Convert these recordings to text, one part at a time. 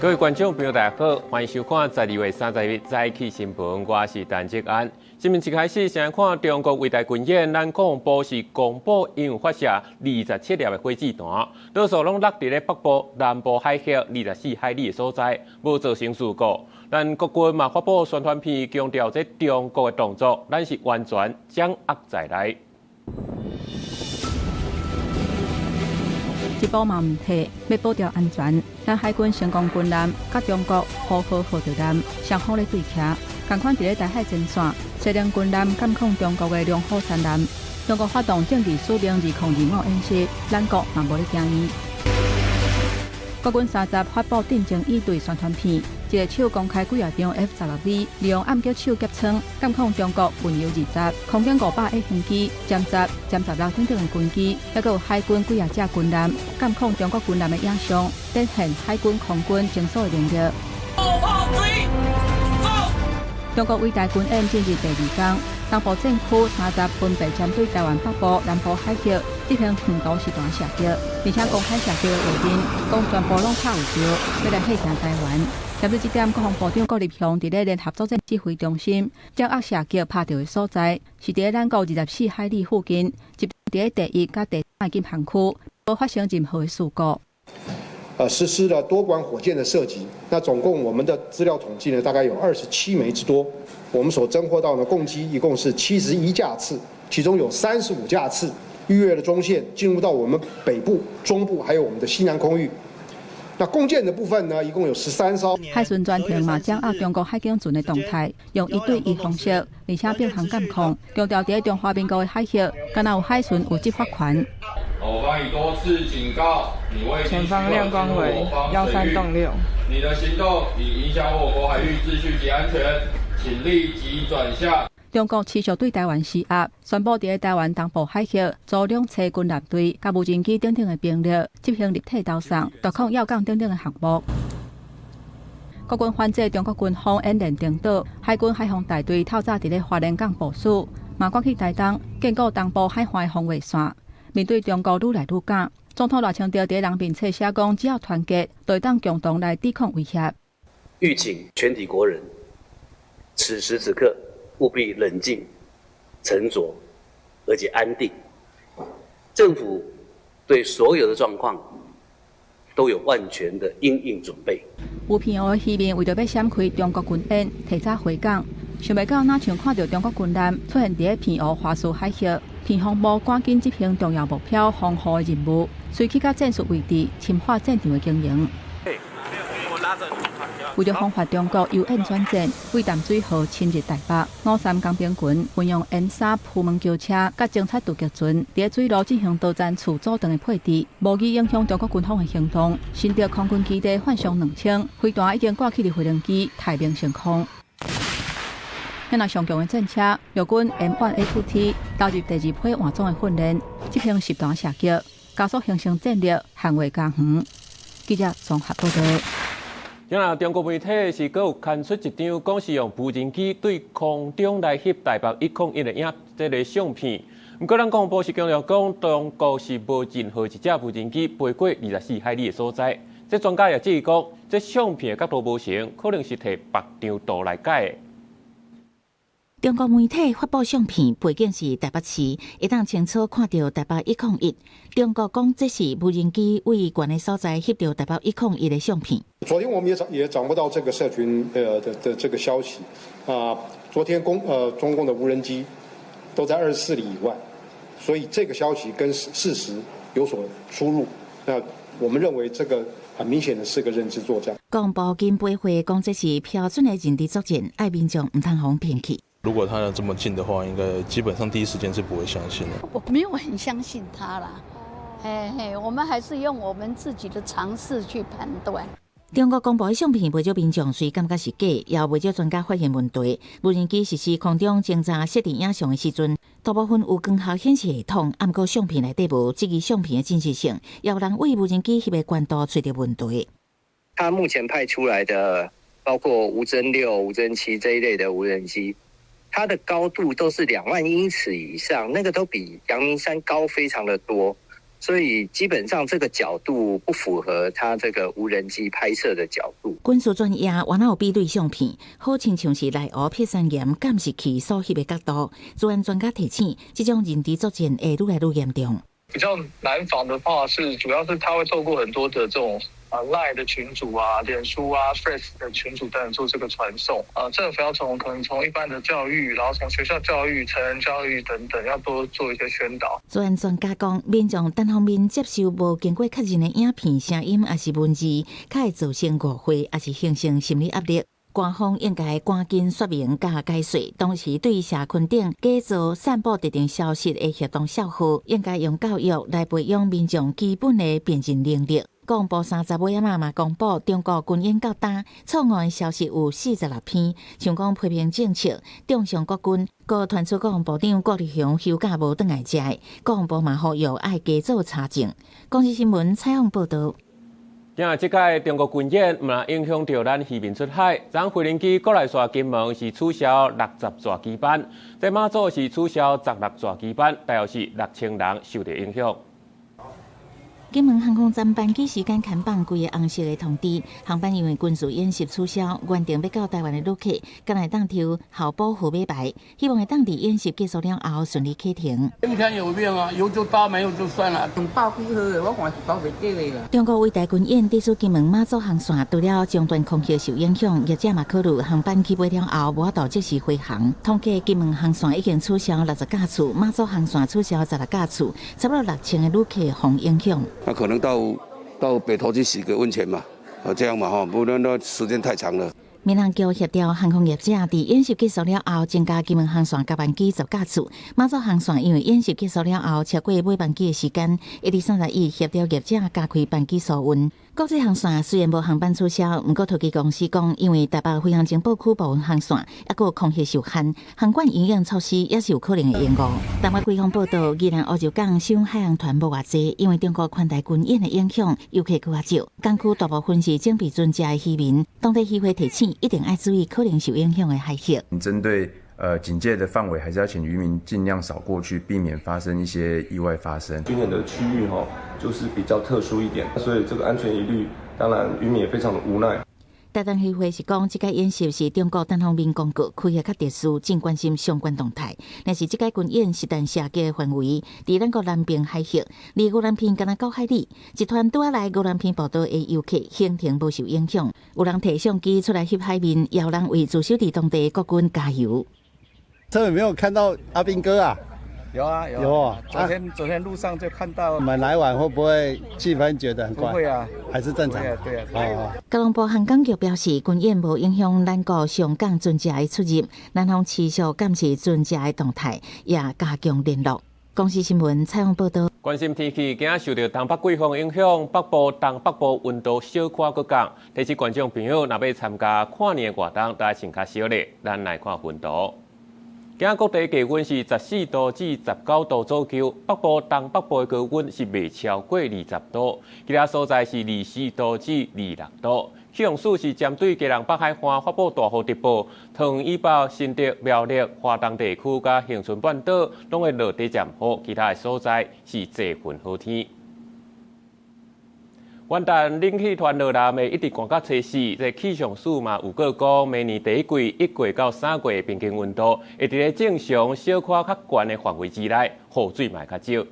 各位觀眾朋友，大家好，歡迎收看12月30日早起新聞，我是陳志安。新聞一開始，先看中國偉大軍演，咱國防部是公布𪜶有發射27粒的火箭彈，多數攏落佇咧北部、南部海峽24海里的所在，無造成事故。咱國軍嘛發布宣傳片，強調這中國的動作，咱是完全掌握在內。一步嘛毋退，欲保著安全。咱海軍成功軍艦佮中國呼號號著艦雙方咧對徛，仝款佇咧台海前線，西寧軍艦監控中國的龍虎山艦。中國發動政治使命2025演習，咱國嘛無咧驚伊。國軍三十發布戰情應對宣傳片，一个手公開幾仔張 F-16V，利用暗擊手夾倉監控中國運油20、空警500飛行機、殲十、殲十六等等的軍機，猶閣有海軍幾仔隻軍艦監控中國軍艦的影像，展現海軍空軍精速的能力。中國偉大軍演進入第二天，東部戰區30分別針對台灣北部、南部海域執行長途實彈射擊，而且公開射擊的畫面，講全部攏拍有著，欲來嚇驚台灣。針對這點，國防部長郭立雄佇咧聯合作戰指揮中心掌握射擊拍著的所在，是佇咧咱國24海里附近，集中佇咧第一佮第三禁航區，無發生任何的事故。實施了多管火箭的射擊，那總共我們的資料統計呢，大概有27枚之多。我們所偵獲到的共機一共是71架次，其中有35架次逾越了中線，進入到我們北部、中部還有我們的西南空域。那共艦的部分呢，一共有13艘。海巡專艇嘛掌握中國海警船的動態，用一對一方式，而且並行監控，強調佇咧中華民國的海域，敢若有海巡有執法權。我方已多次警告你，未前方亮光為13.6。你的行動已影響我國海域秩序及安全，請立即轉向。中國持續對台灣施壓，宣布佇咧台灣東部海域組兩棲軍艦隊、佮無人機等等的兵力，執行立體導送、奪控要港等等的項目。國軍反制中國軍方演練登島，海軍海防大隊透早佇咧花蓮港部署，嘛趕去台東建構東部海岸防衛線。面對中國愈來愈敢，總統賴清德佇人面冊寫講，只要團結，就會當共同來抵抗威脅。籲請全體國人，此時此刻務必冷靜、沉着，而且安定。政府對所有的狀況都有萬全的因應準備。有澎湖的漁民為著欲閃開中國軍演，提早回港，想袂到若像看著中國軍艦出現佇咧澎湖華師海域。澎防部趕緊執行重要目標防護的任務，隨去到戰術位置，深化戰場的經營。為著防範中國由演轉戰，對淡水河侵入台北，五三工兵群運用 M3鋪門橋車佮偵察突擊船，佇咧水路進行多層次組裝的配置，無意影響中國軍方的行動。新竹空軍基地幻象2000飛彈已經掛起佇飛行機太平升空。遐上強的戰車，陸軍 M1A2T 投入第二批換裝的訓練，執行實彈射擊，加速形成戰力，捍衛家園。記者綜合報導。今中國媒體是閣有刊出一張，講是用無人機對空中來翕台北101的影這个相片。毋過，咱國防部是強調講，中國是無任何一隻無人機飛過24海里的所在。這專家也質疑講，這相片的角度無成，可能是提別張圖來改的。中國媒體發布相片，背景是台北市，會當清楚看著台北101。中國講這是無人機位懸的所在翕著台北一空一的相片。昨天我們也掌握到這個社群的這個消息啊，昨天中共的無人機都在24里以外，所以這個消息跟事實有所出入。那我們認為這個很明顯的是個認知作戰。國防部緊回話講這是標準的認知作戰，愛民眾毋通予騙去。如果他這麼近的話，應該基本上第一時間是不會相信的。我沒有很相信他啦，嘿嘿，我們還是用我們自己的常識去判斷。中國公布的相片，袂少民眾雖感覺是假，也有袂少專家發現問題。無人機實施空中偵察設定影像的時陣，大部分有光學顯示系統，毋過相片內底無質疑相片的真實性，也有人對無人機翕的高度揣著問題。他目前派出來的，包括吳征6、吳征7這一類的無人機，它的高度都是2萬英尺以上，那個都比陽明山高非常的多。所以基本上這個角度不符合它這個無人機拍攝的角度。軍事專業原來有比對相片，好親像是內湖翕山岩監視器所翕的角度。資安專家提醒，這種認知作戰會愈來愈嚴重。比較難防的話，是主要是他會透過很多的這種LINE 的群組啊、臉書啊、Face 的群組等等做這個傳送。政府要從可能從一般的教育，然後從學校教育、成人教育等等，要多做一些宣導。資安專家講，民眾單方面接受無經過確認的影片、聲音，抑是文字，較會造成誤會，抑是形成心理壓力。官方應該趕緊說明佮解說，同時對社群頂假造、散布特定消息的協同銷號，應該用教育來培養民眾基本的辨認能力。國防部30尾仔嘛公布，中國軍演到今錯誤的消息有46篇，像講批評政策、中傷國軍，閣傳出國防部長郭立雄休假無轉來遮，國防部嘛呼籲愛加做查證。公視新聞採訪報導。今日這屆中國軍演嘛影響著咱漁民出海，昨飛行機國內線金門是取消60座機班，這馬祖是取消16座機班，大約是6000人受著影響。金門航空站班機時間牽放規个紅色的通知，航班因為軍事演習取消，原定欲到台灣的旅客，敢會當抽候補號碼牌，希望會當佇演習結束了後順利啟程。天天有變啊，有就搭，沒有就算了。用包幾號的，我看是包袂過的啦。中國圍台軍演，致使金門馬祖航線除了中斷空域受影響，業者嘛考慮航班起飛了後無法度即時飛航。統計金門航線已經取消60架次，馬祖航線取消16架次，差不多6000个旅客予影響。那可能到北投去洗個溫泉嘛，啊這樣嘛哈，不然那時間太長了。民航局協調航空業者佇演習結束了後，增加金門航線加班機10架次，馬祖航線因為演習結束了後超過尾班機的時間，會佇31協調業者加開班機疏運。國際航線雖然無航班取消，毋過桃機公司講，因為台北飛航情報區部分航線猶閣空域受限，航管營運措施也是有可能會延誤。台灣官方報導，宜蘭蘆洲港賞海洋團無偌濟，因為中國環台軍演的影響，遊客閣較少。港區大部分是準備船隻的漁民，當地漁會提醒，一定愛注意可能受影響的海域。針對警戒的範圍，還是要請漁民盡量少過去，避免發生一些意外發生。軍演的區域哈，就是比較特殊一點，所以這個安全疑慮，當然漁民也非常的無奈。台東漁會是講，這屆演習是中國單方面公告，區域較特殊，正關心相關動態。若是這屆軍演是但射擊的範圍，佇咱國南邊海域，離宜蘭縣敢若9海里，一團拄仔來宜蘭縣報到的遊客行程無受影響。有人提相機出來翕海面，也有人為駐守佇當地國軍加油。這有沒有看到阿兵哥啊？有啊有啊，昨天路上就看到。我們來晚會不會氣氛覺得很怪？不會啊，還是正常。對啊，對啊。交通部航港局表示，軍演無影響咱國上港船隻的出入，南方持續監視船隻的動態，也加強聯絡。公視新聞採訪報導。關心天氣，今仔受著東北季風影響，北部、東北部溫度小可閣降。提醒觀眾朋友，若欲參加跨年的活動，都愛穿較少咧。咱來看溫度。今仔各地低溫是14度至19度左右，北部、東北部的高溫是袂超過20度，其他所在是24度至26度。氣象署是針對基隆北海岸發布大雨特報，桃園以北、新竹、苗栗、花東地區佮恆春半島攏會落短暫雨，其他的所在是濟雲好天。元旦冷氣團落來會一直寒到初四，這氣象署嘛有預告講，明年第一季1月到3月平均溫度會佇咧正常小可較懸的範圍之內，雨水嘛會較少。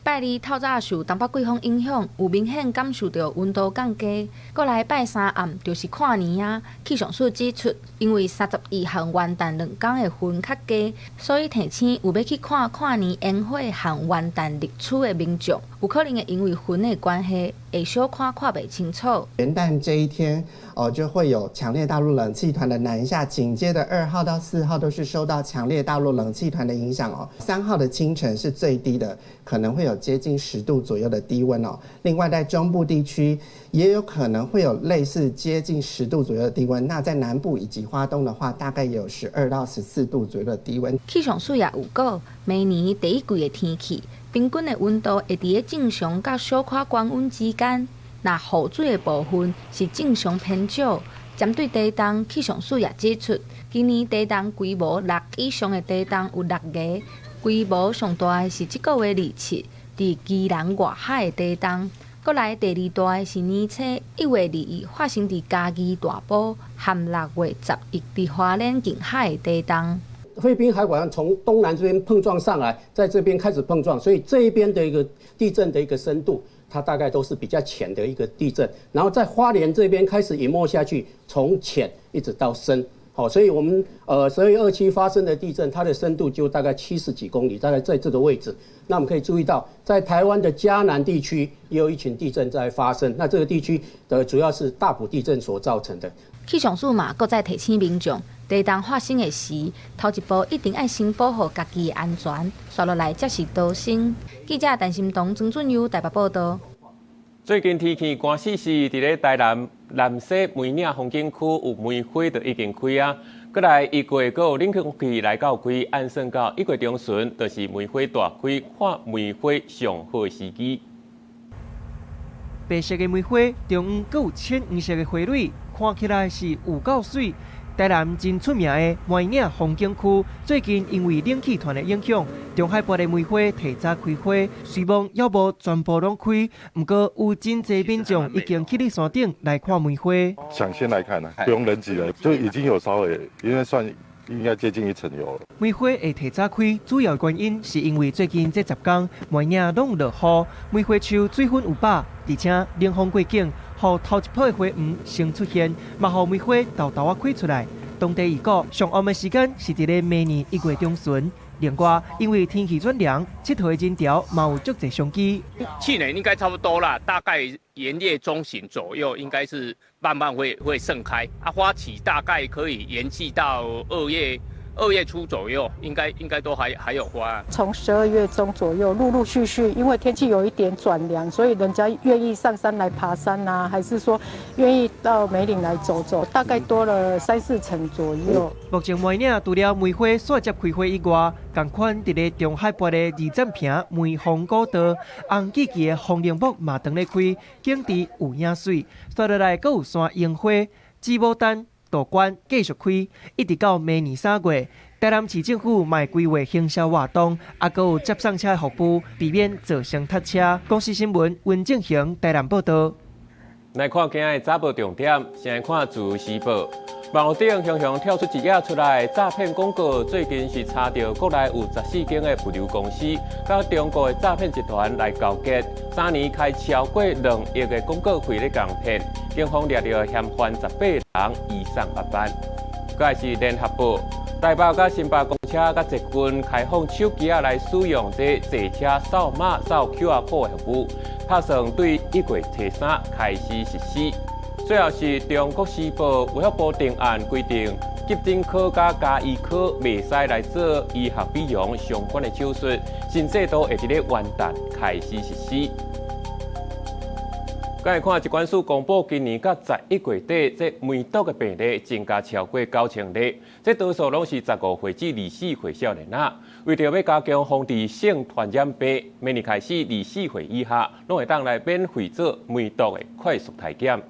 拜二透早受東北季風影響，有明顯感受著溫度降低。過來拜三暗就是跨年啊！氣象署指出，因為31和元旦兩工的雲較低，所以提醒有欲去看跨年煙火和元旦日出的民眾，有可能會因為雲的關係，會小可看袂清楚。元旦這一天，哦，就會有強烈大陸冷氣團的南下，緊接著2號到4號都是受到強烈大陸冷氣團的影響哦。3號的清晨是最低的，可能會有接近10度左右的低溫哦。另外，在中部地區也有可能會有類似接近十度左右的低溫。那在南部以及花東的話，大概有12到14度左右的低溫。氣象署也預告，明年第一季的天氣，平均的溫度會佇咧正常佮小可懸溫之間。若雨水的部分是正常偏少。針對地動，氣象署也指出，今年地動規模6以上的地動有六個。規模上大的是這個月27，佇基隆外海的地動。閣來第二大的是年初1月21發生佇嘉義大埔，含6月11佇花蓮近海的地動。菲律賓海拐從東南這邊碰撞上來，在這邊開始碰撞，所以這一邊的一個地震的一個深度，它大概都是比較淺的一個地震。然後在花蓮這邊開始隱沒下去，從淺一直到深。好，所以我們12月27發生的地震，它的深度就大概70幾公里，大概在這個位置。那我們可以注意到，在台灣的嘉南地區也有一群地震在發生。那這個地區的主要是大埔地震所造成的。氣象署嘛，閣再提醒民眾，地動發生的時，頭一步一定愛先保護家己的安全，紲落來才是逃生。記者陳心彤、曾俊優台北報道。最近天氣寒死死，佇咧台南南勢梅嶺風景區有梅花就已經開啊。閣來一月閣有冷空氣來到開，按算到1月中旬，就是梅花大開，看梅花上好時機。白色的梅花中央閣有淺黃色的花蕊，看起來是有夠媠。台南真出名的梅嶺風景區，最近因為冷氣團的影響，中海拔的梅花提早開花，雖罔猶無全部攏開，毋過有真濟民眾已經去佇山頂來看梅花。搶先來看啊，不用人擠了，就已經有稍微，因為算應該接近一層有了。梅花會提早開，主要原因是因為最近這10天梅嶺攏落雨，梅花樹水分有飽，而且冷風過境，予頭一波的花黃先出現，嘛予梅花沓沓仔開出來。當地預估上旺的時間是佇咧明年1月中旬。另外，因為天氣轉涼，𨑨迌的人潮嘛有足濟商機。去年應該差不多啦，大概元月中旬左右，應該是慢慢會盛開。啊，花期大概可以延續到2月初左右，應該都還有花。從12月中左右，陸陸續續，因為天氣有一點轉涼，所以人家願意上山來爬山啊，還是說願意到梅嶺來走走，大概多了三四成左右。目前梅嶺除了梅花煞接開花以外，仝款佇咧中海拔的二層坪梅峰古道，紅季季的風鈴木嘛當咧開，景致有影媠。紲落來閣有山櫻花、紫牡丹。杜鵑繼續開，一直到明年3月，台南市政府嘛會規劃行銷活動，啊，閣有接送車服務，避免造成塞車。公視新聞溫正雄台南報道。來看今仔日早報重點，先來看自由時報。網路頂雄雄跳出一頁出來詐騙廣告，最近是查著國內有14間的物流公司，佮中國的詐騙集團來勾結，3年開超過2億的廣告費咧共騙，警方掠著嫌犯18人，移送法辦。閣來是聯合報，台北佮新北公車佮捷運開放手機仔來使用這坐車掃碼掃 QR code 的服務，打算對1月初3開始實施。最後是中國時報，衛福部定案規定，急診科佮家醫科袂使來做醫學美容相關的手術，新制度會佇咧元旦開始實施。來看疾管署公布，今年到11月底，這梅毒的病例增加超過9000例，這多數攏是15歲至24歲少年仔。為著欲加強防治性傳染病，明年開始24歲以下，攏會當來免費做梅毒的快速篩檢。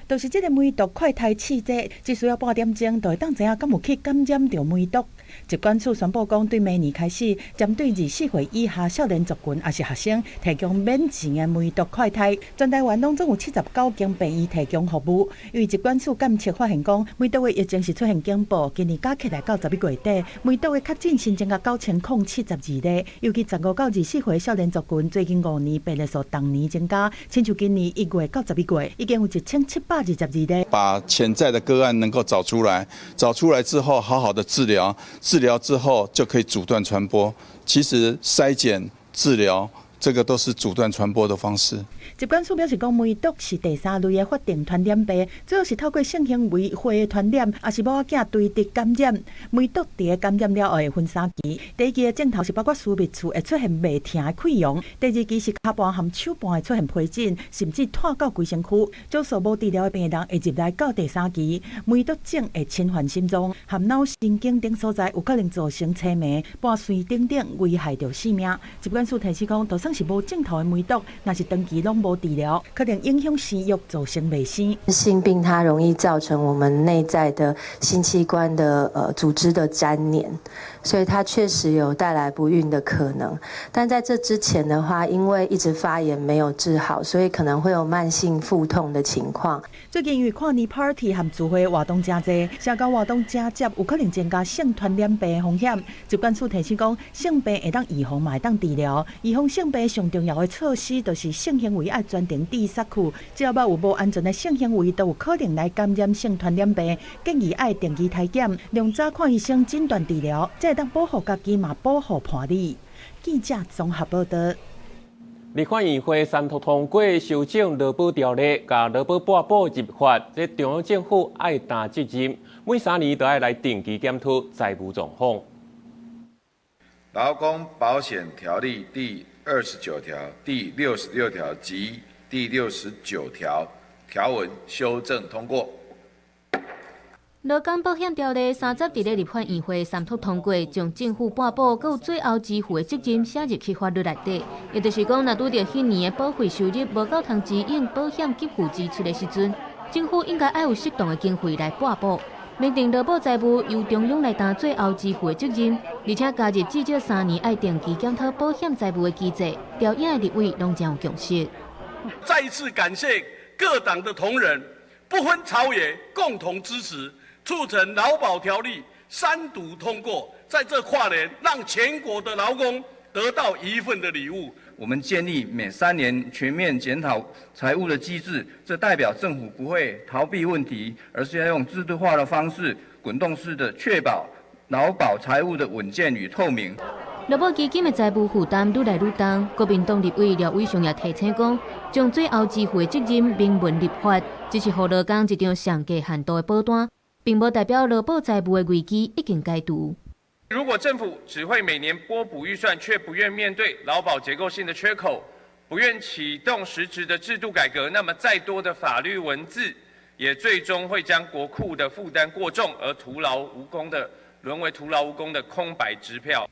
就是這个梅毒快篩試劑，只需要半點鐘，就會當知影敢有去感染著梅毒。疾管署宣布講，對明年開始，針對24歲以下少年族群，抑是學生，提供免錢的梅毒快篩。全台灣攏總有79間病院提供服務。因為疾管署監測發現講，梅毒的疫情是出現警報，今年加起來到11月底，梅毒的確診新增加9072例，尤其15到24歲少年族群，最近5年病例數逐年增加，親像今年1月到11月，已經有1722例。把潛在的個案能夠找出來，找出來之後好好的治療，治療之後就可以阻斷傳播。其實篩檢、治療，這個都是阻斷傳播的方式。疾管署表示講，梅毒是第三類的法定傳染病，主要是透過性行為血的傳染，抑是某仔囝垂直感染。梅毒佇感染了後會分三期，第一期的症頭是包括私密處會出現袂疼的潰瘍，第二期是跤盤和手盤會出現皮疹，甚至湠到規身軀。少數無治療的病人會入來到第三期，梅毒症會侵犯心臟和腦神經等所在，有可能造成痴迷、半衰等等危害著性命。疾管署提醒講，就算算是無症頭的梅毒，若是長期攏無治療，可能影響生育，造成袂生。性病它容易造成我們內在的性器官的組織的粘連，所以它確實有帶來不孕的可能。但在這之前的話，因為一直發炎沒有治好，所以可能會有慢性腹痛的情況。最近因為跨年 party 和聚會活動誠濟，社交活動誠濟，有可能增加性傳染病的風險。疾管署提醒講，性病會當預防，嘛會當治療。預防性病上重要的措施，就是性行為愛全程戴索扣。只要有無安全的性行為，都有可能來感染性傳染病。建議愛定期體檢，量早看醫生診斷治療，才會當保護家己，嘛保護伴侶。記者綜合報導。立法院會三讀通過修正勞保條例，共勞保撥補入法，這中央政府愛擔責任，每3年都愛來定期檢討財務狀況。勞工保險條例第29條、第66條及第69條條文修正通過。勞工保險條例三十佇咧立法院會三讀通過，將政府撥補閣有最後支付的責任寫入去法律內底。也就是講，若拄著彼年的保費收入無夠通支應保險給付支出的時陣，政府應該愛有適當的經費來撥補。明定勞保財務由中央來擔最後支付的責任，而且加入至少三年愛定期檢討保險財務的機制，朝野的立委攏誠有共識。再一次感謝各黨的同仁，不分朝野，共同支持，促成勞保條例三讀通過，在這跨年，讓全國的勞工得到一份的禮物。我們建立每3年全面檢討財務的機制，這代表政府不會逃避問題，而是要用制度化的方式，滾動式的確保勞保財務的穩健與透明。勞保基金的財務負擔愈來愈重，國民黨立委廖偉雄也提醒講，將最後支付的責任明文立法，只是予勞工一張上低限度的保單，並無代表勞保財務的危機已經解除。如果政府只會每年撥補預算，卻不願面對勞保結構性的缺口，不願啟動實質的制度改革，那麼再多的法律文字，也最終會將國庫的負擔過重，而徒勞無功的淪為徒勞無功的空白支票。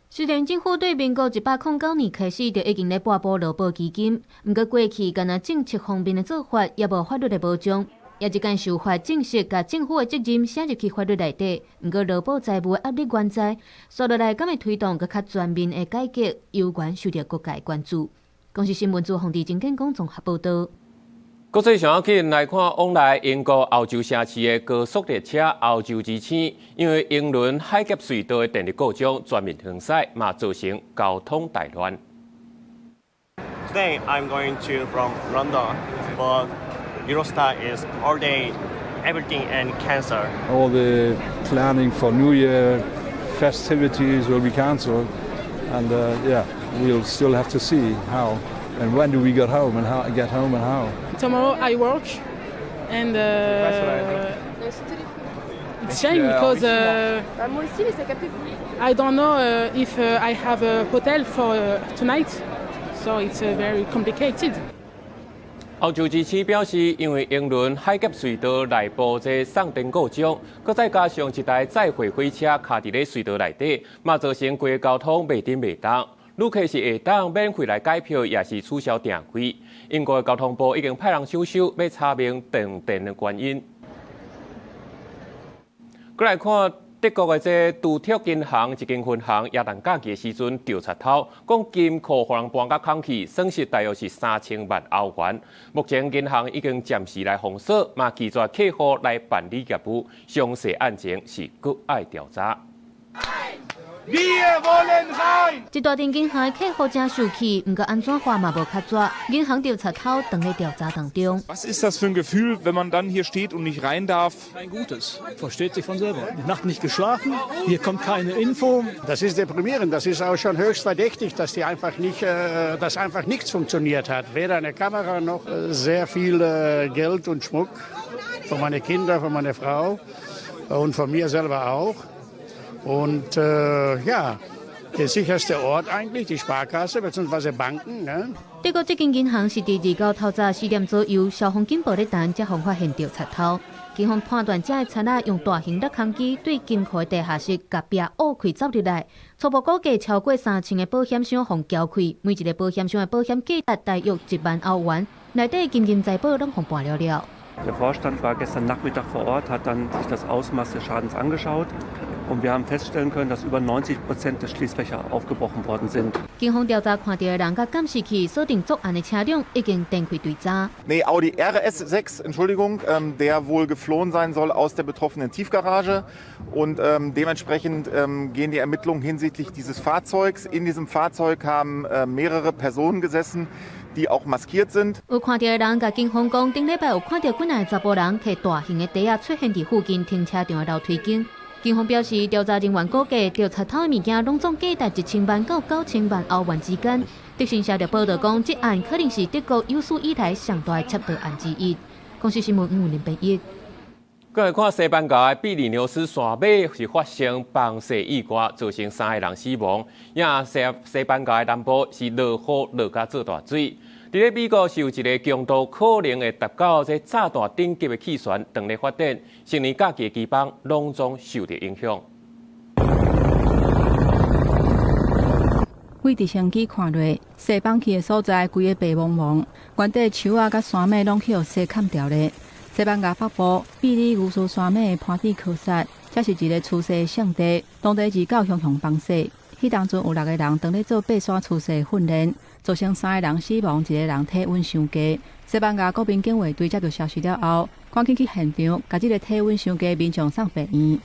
雖然政府對民國109年開始就已經咧撥補勞保基金，毋過過去干焦政策方面的做法，也無法律的保障。也這間修法正式共政府的責任寫入去法律內底，毋過勞保財務的壓力猶在，紲落來敢會推動閣較全面的改革，猶原受著各界關注。公視新聞組洪地鄭建功綜合報導。國際上要緊來看，往來英國歐洲城市的高速列車歐洲之星，因為英倫海峽隧道的電力故障全面停駛，嘛造成交通大亂。 Today I'm going to from London, but Eurostar is all day, everything and cancel. All the planning for New Year festivities will be cancelled, and yeah, we'll still have to see how and when do we get home and how get home and how. Tomorrow I work, and it's shame because I don't know if I have a hotel for tonight, so it's very complicated. 歐洲之星表示，因為英倫海峽隧道內部這送電故障，閣再加上一台載貨火車卡佇咧隧道內底，嘛造成規個交通袂振袂動。旅客是會當免費來改票，抑是取消訂位。英國的交通部已經派人搜搜，欲查明斷電的原因。閣來看德國的這杜特銀行一間分行，耶誕假期的時陣著賊偷，講金庫予人搬甲空去，損失大約是3000萬歐元。目前銀行已經暫時來封鎖，嘛拒絕客戶來辦理業務，詳細案情是閣愛調查。這大間銀行的客戶誠受氣，毋過按怎話嘛無較紙，銀行著賊偷，當咧調查當中。 Was ist das für ein Gefühl, wenn man dann hier steht und nicht rein darf? Kein gutes, versteht sich von selber. Die Nacht nicht geschlafen, hier kommt keine Info. Das ist deprimierend, das ist auch schon höchst verdächtig, dass einfach nichts funktioniert hat. Weder eine Kamera noch sehr viel Geld und Schmuck von meine Kinder, von meiner Frau und von mir selber auch. Und ja, der sicherste Ort eigentlich, die Sparkasse bzw. Banken. Ne? 德國這間銀行是佇二九透早4點左右，消防警報咧彈，才予發現著賊偷。警方判斷，這个賊仔用大型挖空機對金庫的地下室共壁挖開走入來，初步估計超過3000个保險箱予撬開，每一个保險箱的保險價值大約1萬歐元，內底金銀財寶攏予搬了了。 Der Vorstand war gestern Nachmittag vor Ort, hat dann sich das Ausmaß des Schadens angeschaut und wir haben feststellen können, dass über 90% der Schließfächer aufgebrochen worden sind. 警方調查看著的人佮監視器鎖定作案的車輛已經展開追查。 Nee, Audi RS6, Entschuldigung, der wohl geflohen sein soll aus der betroffenen Tiefgarage. Und dementsprechend gehen die Ermittlungen hinsichtlich dieses Fahrzeugs. In diesem Fahrzeug haben mehrere Personen gesessen, die auch maskiert sind. 有看著的人共警方講，頂禮拜有看著幾若个查埔人提大型的袋仔出現佇附近停車場的樓梯間。警方表示，調查人員估計，著賊偷的物件攏總價值1000萬到9000萬歐元之間。德新社就報道講，這案可能是德國有史以來上大的竊盜案之一。公視新聞吳林編譯。過來看西班牙的比利牛斯山脈是發生崩瀉意外，造成三个人死亡。也西班牙的南部是落雨落甲做大水。佇咧美國是有一個強度可能會達到這炸彈等級的氣旋正咧發展，新年假期的機班攏總受著影響。對直升機看落，瀉崩去的所在，規个白茫茫，原底樹仔佮山脈攏去予瀉崁掉咧。西班牙北部比利牛斯山脈的潘蒂科薩，這是一个出世的聖地，當地29雄雄崩瀉。彼當陣有六个人當咧做爬山出世的訓練，造成三个人死亡，一个人體溫傷低。西班牙國民警衛隊接著消息了後，趕緊去現場，共這个體溫傷低民眾送病院。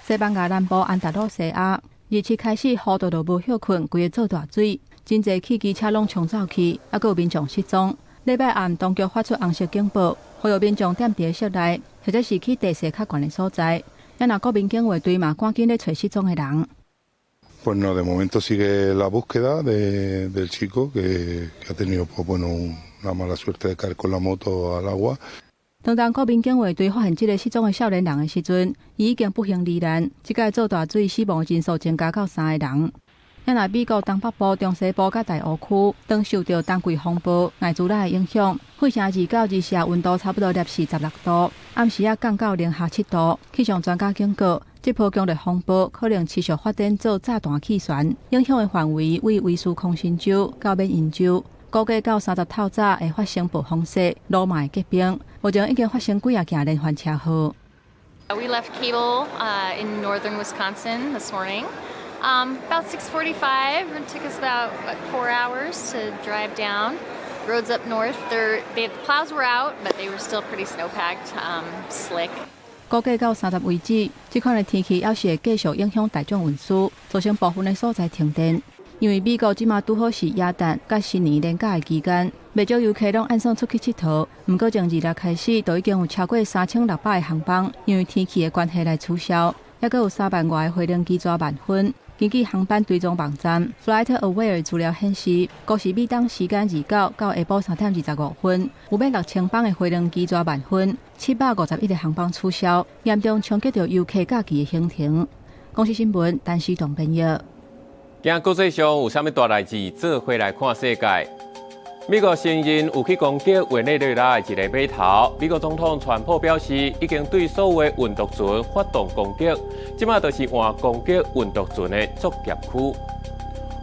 西班牙南部安達魯西亞，27開始雨都都無歇睏，規个做大水，真濟汽機車攏沖走去，猶閣有民眾失蹤。禮拜暗，當局發出紅色警報，呼籲民眾踮佇室內，或者是去地勢較懸的所在。啊若國民警衛隊嘛，趕緊咧揣失蹤的人。 Pues no, de momento sigue la búsqueda del chico que ha tenido, pues bueno, una mala suerte de caer con la moto al agua。當當國民警衛隊發現這个失蹤的少年人的時陣，伊已經不幸罹難。這擺做大水死亡人數增加到三个人。啊若美國東北部、中西部佮大湖區，當受著冬季風暴艾滋拉的影響，費城29、24溫度差不多攝氏16度，暗時仔降到零下7度。氣象專家警告，這波強烈風暴可能持續發展做炸彈氣旋，影響的範圍為威斯康辛州到緬因州，估計到30透早會發生暴風雪，路嘛會結冰。目前已經發生幾仔件連環車禍。 We left Cable in northern Wisconsin this morning. About 6:45. It took us about, what, 4 hours to drive down. Roads up north, the plows were out, but they were still pretty snow-packed, slick. 估計到三十為止，這款的天氣猶是會繼續影響大眾運輸，造成部分的所在停電。因為美國這馬拄好是耶誕佮新年連假的期間，袂少遊客攏按算出去𨑨迌。毋過從26開始，就已經有超過3600个航班因為天氣的關係來取消，猶閣有3萬外个飛行機逝慢分。根據航班追蹤網站 FlightAware 資料顯示，國時美東時間29到下晡3點25分，有欲6000班的飛行機逝慢分，751个航班取消，嚴重衝擊著遊客假期的行程。公視新聞，陳思棟編譯。今國際上有啥物大代誌？做伙來看世界。美國承認有去攻擊委內瑞拉的一个碼頭。美國總統川普表示，已經對所有的運毒船發動攻擊，這馬就是換攻擊運毒船的作業區。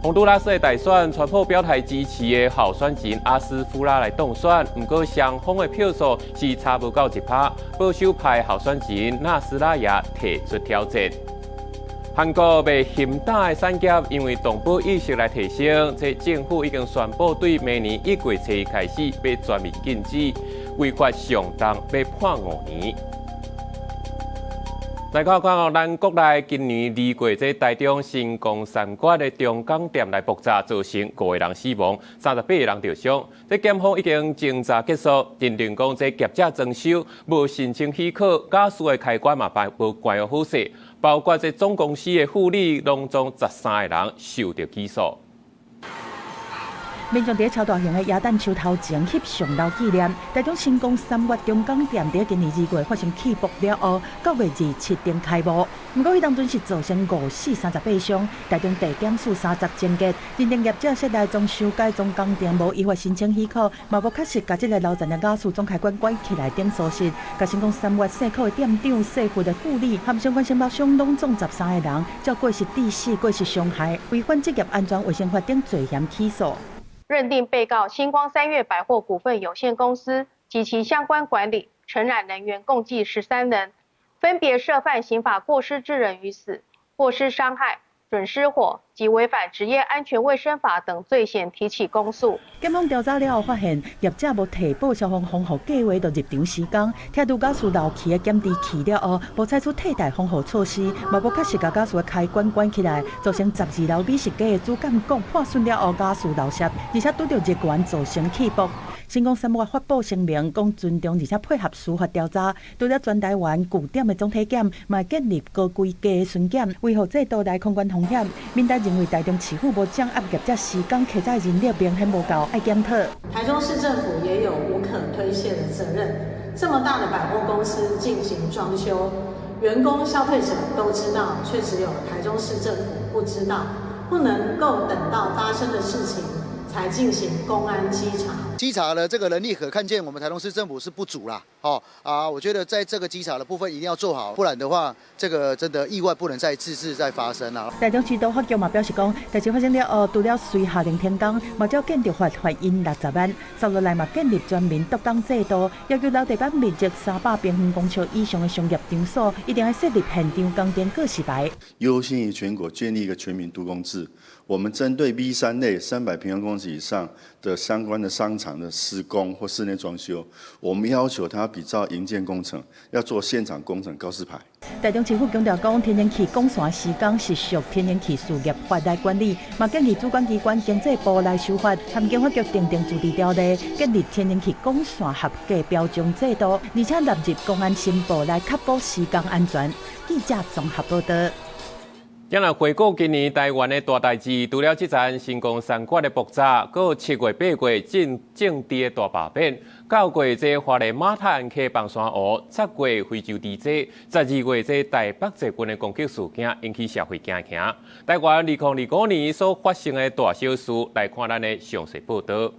洪都拉斯的大選，川普表態支持的候選人阿斯夫拉來當選，毋過雙方的票數是差無夠1%，保守派候選人納斯拉也提出挑戰。韓國賣鹹蛋的產業因為動保意識來提升，這政府已經宣布對明年1月初開始欲全面禁止，違法上重欲判5年。來看看哦，咱國內今年2月這台中新光三越的中港店來爆炸，造成五个人死亡，38个人著傷。這檢方已經偵查結束，認定講這業者裝修無申請許可，瓦斯的開關嘛無關好勢，包括這總公司的副理，攏總13个人受著起訴。民眾佇超大型的耶誕樹頭前翕相留紀念。台中新光三越中港店佇今年2月發生氣爆了後，9月27日開幕。毋過彼當陣是造成5死38傷。台中地檢署30終結，認定業者室內裝修改裝工程無依法申請許可，嘛無確實共這个樓層的瓦斯總開關關起來等疏失。共新光三越細可的店長、細副的副理和相關承包商攏總13个人，照過失致死、過失傷害、違反職業安全衛生法等罪嫌起訴。認定被告新光三越百貨股份有限公司及其相關管理承攬人員共計13人，分別涉犯刑法過失致人於死、過失傷害、準失火及違反職業安全衛生法等罪嫌提起公訴。檢方調查了後發現，業者無提報消防防護計劃，就入場施工，拆除瓦斯漏氣的檢測器了後，無採取替代防護措施，嘛無確實共瓦斯的開關關起來，造成12樓美食街的主幹管破損了後，瓦斯漏洩，而且拄著熱源造成氣爆。新光三越發布聲明，講尊重而且配合司法調查。除了全台灣據點的總體檢，嘛建立高規格的巡檢，維護制度來控管風險。民代認為台中市府無掌握業者施工器材人力明顯無夠，愛檢討。台中市政府也有無可推卸的責任。這麼大的百貨公司進行裝修，員工、消費者都知道，卻只有台中市政府不知道，不能夠等到發生的事情才進行公安稽查。稽查的這個能力可看見，我們台中市政府是不足啦。哦啊，我覺得在這個稽查的部分一定要做好，不然的話，這個真的意外不能再次次再發生啦。台中市都發局嘛表示講，代誌發生了後，除了隨下令停工，嘛照建築法罰𪜶60萬。接落來嘛建立全民督工制度，要求樓地板面積300平方公尺以上的商業場所，一定要設立現場工程告示牌。優先於全國建立一個全民督工制。我們針對 B3類300平方公尺以上的相關的商場的施工或室內裝修，我們要求他比照營建工程，要做現場工程告示牌。台中市府強調講，天然氣管線施工是屬天然氣事業法來管理，嘛建議主管機關經濟部來修法，和經發局訂定自治條例，建立天然氣管線合格標準制度，而且納入公安申報來確保施工安全。記者綜合報道。今來回顧今年台灣的大代誌，除了這陣新光三越的爆炸，閣有7月、8月政治的大罷免，9月這花蓮馬太鞍溪崩山湖，10月非洲地災，12月這台北捷運的攻擊事件引起社會驚嚇。台灣2025年所發生的大小事，來看咱的詳細報導。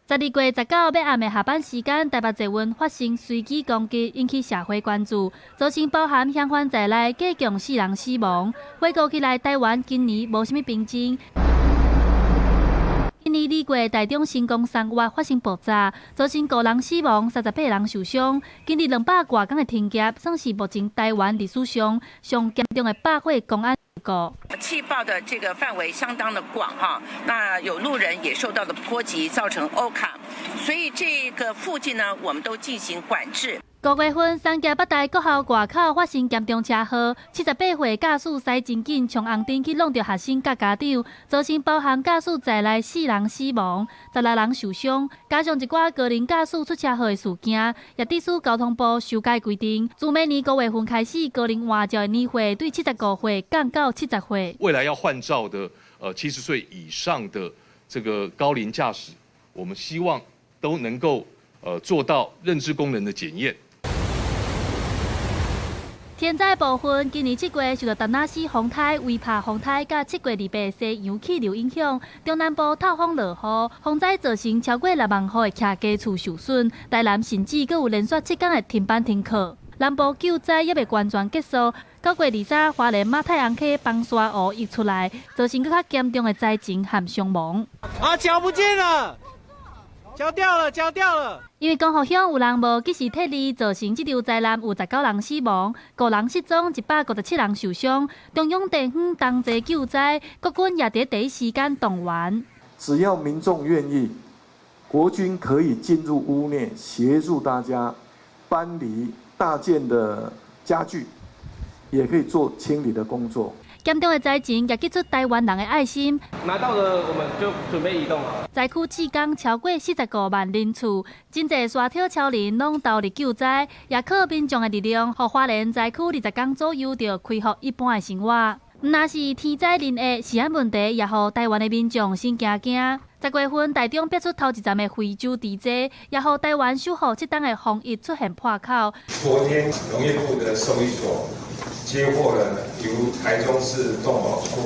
12月19欲暗的下班時間，台北捷運發生隨機攻擊，引起社會關注，造成包含嫌犯在內，計共4人死亡。回顧起來，台灣今年無啥物平靜。今年2月，台中新光三越發生爆炸，造成5人死亡、38人受傷。經歷200外工的停業，算是目前台灣歷史上上嚴重的百貨公安事故。氣爆的這個範圍相當的廣哈，那有路人也受到了波及，造成歐卡，所以這個附近呢，我們都進行管制。5月份，三峽北大國校外口發生嚴重車禍，78歲駕駛駛真緊，衝紅燈去挵著學生佮家長，造成包含駕駛在內4人死亡，16人受傷。加上一寡高齡駕駛出車禍的事件，也致使交通部修改規定，自明年5月份開始，高齡換照的年歲對75歲降到70歲。未來要換照的，70歲以上的這個高齡駕駛，我們希望都能夠，做到認知功能的檢驗。天災部分，今年7月受到達那斯風颱、威帕風颱佮7月28西洋氣流影響，中南部透風落雨，風災造成超過6萬戶的徛家厝受損，台南甚至閣有連續7天的停班停課。南部救災猶未完全結束，9月23花蓮馬太鞍溪崩沙湖溢出來，造成閣較嚴重的災情和傷亡。啊，腳不見了！腳掉了，腳掉了！因為光復鄉有人無及時撤離，造成這場災難有19人死亡、5人失蹤、157人受傷。中央地方同齊救災，國軍也佇第一時間動員。只要民眾願意，國軍可以進入屋內協助大家搬離大件的家具，也可以做清理的工作。嚴重的災情也激出台灣人的愛心。拿到了，我們就準備移動了。災區至今超過45萬人次，真濟沙體超人攏投入救災，也靠民眾的力量，予花蓮災區20天左右就恢復一般的生活。毋但是天災人禍，食安問題，也予台灣的民眾心驚驚。10月份，台中逼出頭一站的非洲豬災，也予台灣守護7冬的防疫出現破口。昨天農業部的獸醫所接獲了由台中市動保處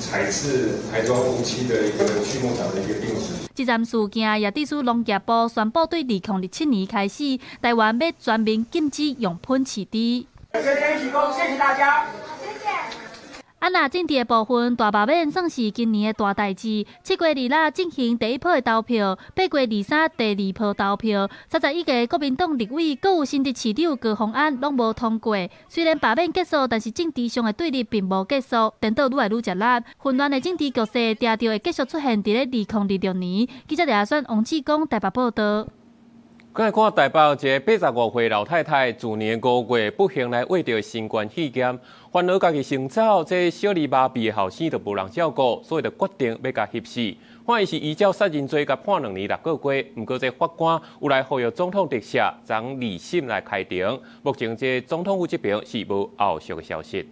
採自台中梧棲的一個畜牧場的一個病死。這站事件也致使農業部宣布，對2027年開始，台灣欲全面禁止用噴飼豬。謝謝大家。啊，若政治的部分，大罷免算是今年的大代誌。7月2日進行第一波的投票，8月23第二波投票。31個國民黨立委，閣有新竹市長高虹安攏無通過。雖然罷免結束，但是政治上的對立並無結束，顛倒愈來愈熱烈。混亂的政治局勢，定著會繼續出現佇咧2026年。記者李亞選、王志剛台北報導。過來看台北一个85歲老太太，去年5月不幸來罹著新冠肺炎，煩惱家己先走，這小兒麻痹的後生就無人照顧，所以就決定欲共翕死。判伊是依照殺人罪，共判2年6個月。毋過這法官有來呼籲總統特赦，將二審來開庭。目前這總統府這邊是無後續的消息。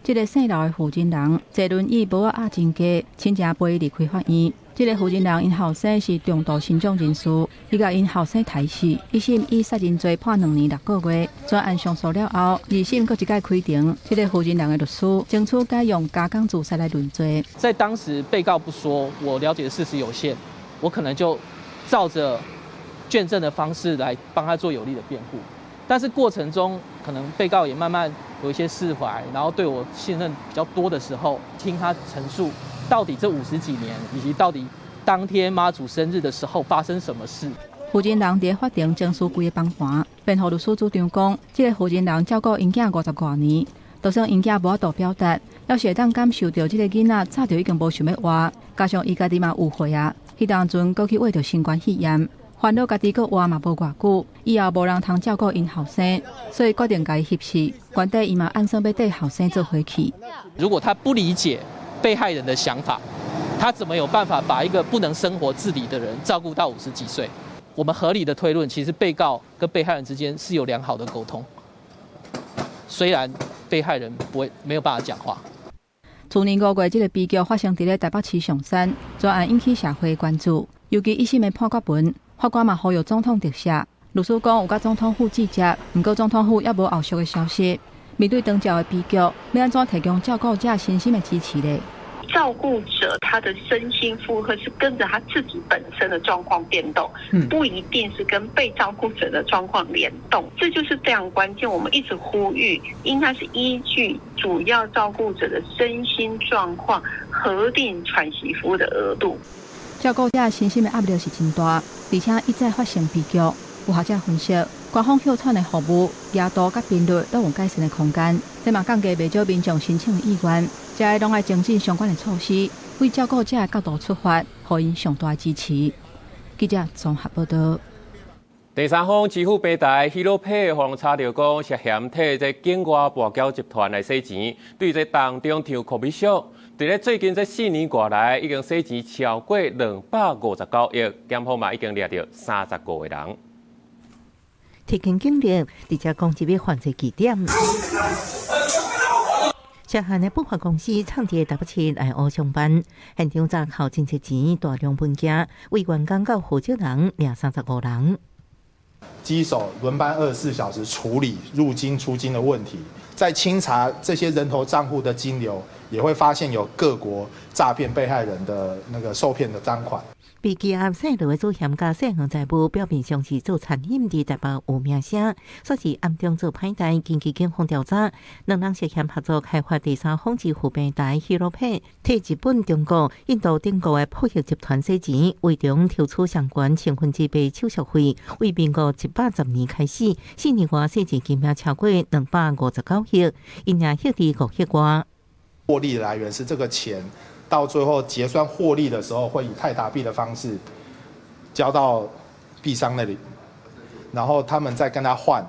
這个姓劉的負責人坐輪椅無壓真低，親情陪伊離開法院。這个負責人𪜶後生是重度身障人士，伊共𪜶後生刣死，一審以殺人罪判2年6個月。全案上訴了後，二審閣一擺開庭。這个負責人的律師爭取改用加工自殺來論罪。在當時被告不說，我了解的事實有限，我可能就照着卷證的方式來幫他做有力的辯護。但是過程中，可能被告也慢慢有一些釋懷，然後對我信任比較多的時候，聽他陳述到底這50幾年，以及到底當天媽祖生日的時候發生什麼事。負責人佇法庭爭取規个崩盤，辯護律師主張講，這个負責人照顧𪜶囝50外年，就算𪜶囝無法度表達，猶是會當感受著這个囡仔早就已經無想欲活，加上伊家己嘛有歲啊，彼當陣閣去罹著新冠肺炎。煩惱家己閣活嘛無偌久，以後無人通照顧𪜶後生，所以決定共伊翕死。原底伊嘛按算欲綴後生做伙去。如果他不理解被害人的想法，他怎麼有辦法把一個不能生活自理的人照顧到50幾歲？我們合理的推論，其實被告跟被害人之間是有良好的溝通，雖然被害人不會沒有辦法講話。去年5月，這个悲劇發生佇咧台北市松山，全案引起社會關注，尤其一審的判決文。法官嘛呼籲總統特赦，律師講有佮總統府接觸，毋過總統府猶無後續的消息。面對長照的悲劇，欲按怎提供照顧者身心的支持呢？照顧者他的身心負荷是跟着他自己本身的狀況變動，不一定是跟被照顧者的狀況聯動，這就是非常關鍵。我們一直呼籲，應該是依據主要照顧者的身心狀況核定喘息服務的額度。照顧者身心的壓力是真大，而且一再發生悲劇。有學者分析，官方哮喘的服務、額度佮頻率攏有改善的空間，這嘛降低袂少民眾申請的意願。這攏愛精進相關的措施，為照顧者的角度出發，予𪜶上大的支持。記者綜合報導。第三方支付平台 Hero Pay 予人查著講涉嫌替這境外跋筊集團來洗錢，對這當中抽 commission，佇咧最近這4年外來，已經洗錢超過259億，檢方嘛已經掠著35個人。提警警力，直接攻擊犯罪據點。涉案的不法公司藏佇台北市內湖上班，現場查扣真濟錢，大量文件，為員工佮負責人掠35人。機手輪班24小時處理入金出金的問題，在清查這些人頭賬戶的金流，也會發現有各國詐騙被害人的那個受騙的贓款。被羈押姓羅的主嫌佮姓黃財務表面上是做餐飲，佇台北有名聲，煞是暗中做歹代。根據警方調查，兩人涉嫌合作開發第三方支付平台 Hero Pay，替日本、中國、印度等國的破譯集團洗錢，為中抽取相關千分之八手續費。為民國110年開始，4年外洗錢金額超過259億，因而獲利5億外。獲利的來源是這個錢。到最後結算獲利的時候，會以泰達幣的方式交到幣商那裡，然後他們再跟他換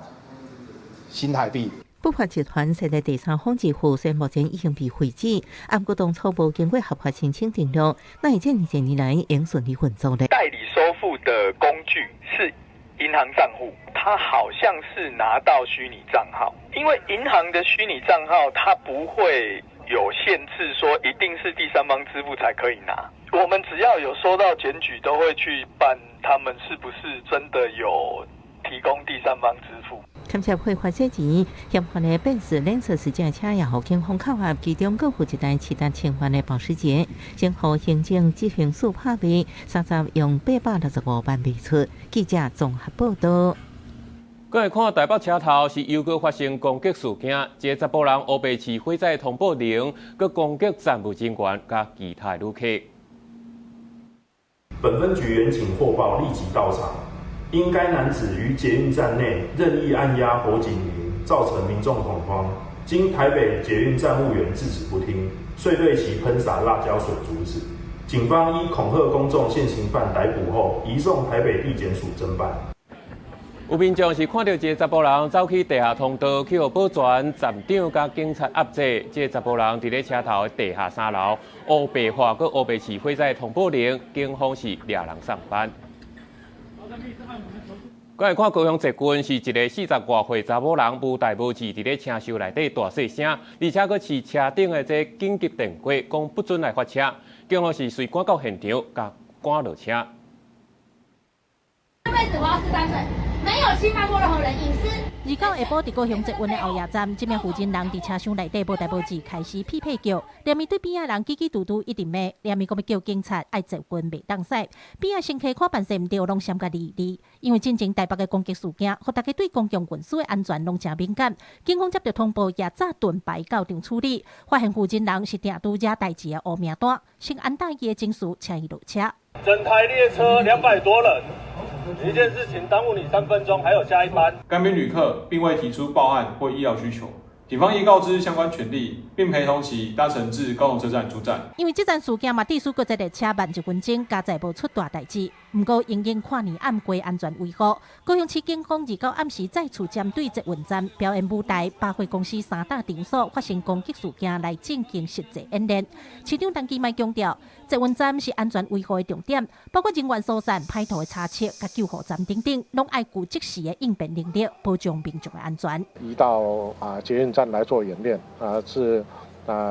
新台幣。不法集團設立第三方支付，雖然目前已經被廢止，毋過當初無經過合法申請登錄，那會這二十年來仍順利運作咧。代理收付的工具是银行账户，他好像是拿到虚拟账号，因为银行的虚拟账号它不会有限制，说一定是第三方支付才可以拿。我们只要有收到检举，都会去办，他们是不是真的有提供第三方支付。牵涉会发生钱，嫌犯的变是蓝色私家车，也予警方扣押，其中阁有一台市值千万的保时捷，先予行政执行署拍卖，30用865万卖出。记者综合报道。阁来看台北车头是又阁发生攻击事件，一个查埔人乌白持火灾通报铃，阁攻击站务人员佮其他旅客。本分局员警获报立即到场。因该男子于捷运站内任意按压火警铃，造成民众恐慌。经台北捷运站务员制止不听，遂对其喷洒辣椒水阻止。警方依恐嚇公眾現行犯逮捕後，移送台北地檢署偵辦。有民眾是看到一个查埔人走去地下通道，去予保全站長佮警察壓制。這个查埔人佇咧車頭的地下三樓，烏白化閣烏白持火災通報鈴，警方是掠人送辦。閣來看高雄捷運是一个40外歲查某人無代無誌佇咧車廂內底大細聲，而且閣持車頂的這緊急電話，講不准來發車，警方是隨趕到現場，共趕落車。這輩子我要43歲，沒有侵犯過任何人隱私。29下晡，佇高雄捷運的後野站，這名負責人佇車廂內底無代無誌開始屁屁叫，連伊對邊仔人嘰嘰嘟嘟一直罵，連伊講欲叫警察愛捷運袂當駛，邊仔乘客看辦勢毋對，攏閃共離離。因為進前台北的攻擊事件，予大家對公共運輸的安全攏誠敏感。警方接到通報，也早盾牌到場處理，發現負責人是定拄惹代誌的烏名單，先安搭伊的情緒，請伊落車。整台列車200多人。一件事情耽誤你3分鐘，還有下一班。該名旅客並未提出報案或醫療需求，警方亦告知相關權利，並陪同其搭乘至高雄車站出站。因為這樁事件嘛，致使閣一列車慢一分鐘，加載無出大代誌。毋過，因應跨年暗會安全維護，高雄市警方29暗時再次針對捷運站、表演舞台、百貨公司三大場所發生攻擊事件來進行實際演練。市長陳其邁強調，捷運站是安全維護的重點，包括人員疏散、歹徒的查緝、佮救護站等等，攏愛具即時的應變能力，保障民眾的安全。移到捷運站來做演練啊，是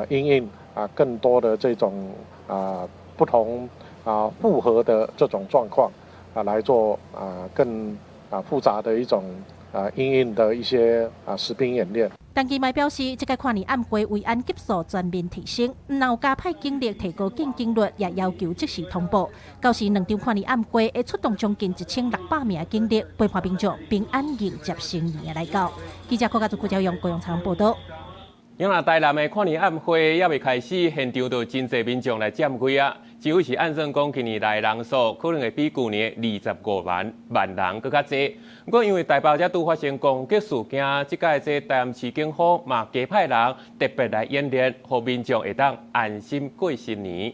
因應更多的這種不同複合的這種狀況來做更複雜的一種因應的一些實兵演練。陳其邁表示，這屆跨年暗會維安級數全面提升，毋但有加派警力提高見警率，也要求即時通報。到時兩場跨年暗會會出動將近1600名警力，陪伴民眾平安迎接新年的來到。記者郭家祖、郭家勇高雄採訪報導。因為台南的跨年暗會猶未開始，現場就真濟民眾來佔位啊。政府是按算講，今年來人數可能會比舊年25萬萬人閣較濟。毋過因為台北才拄發生攻擊事件，這擺這台南市警方嘛加派人特別來演練，予民眾會當安心過新年。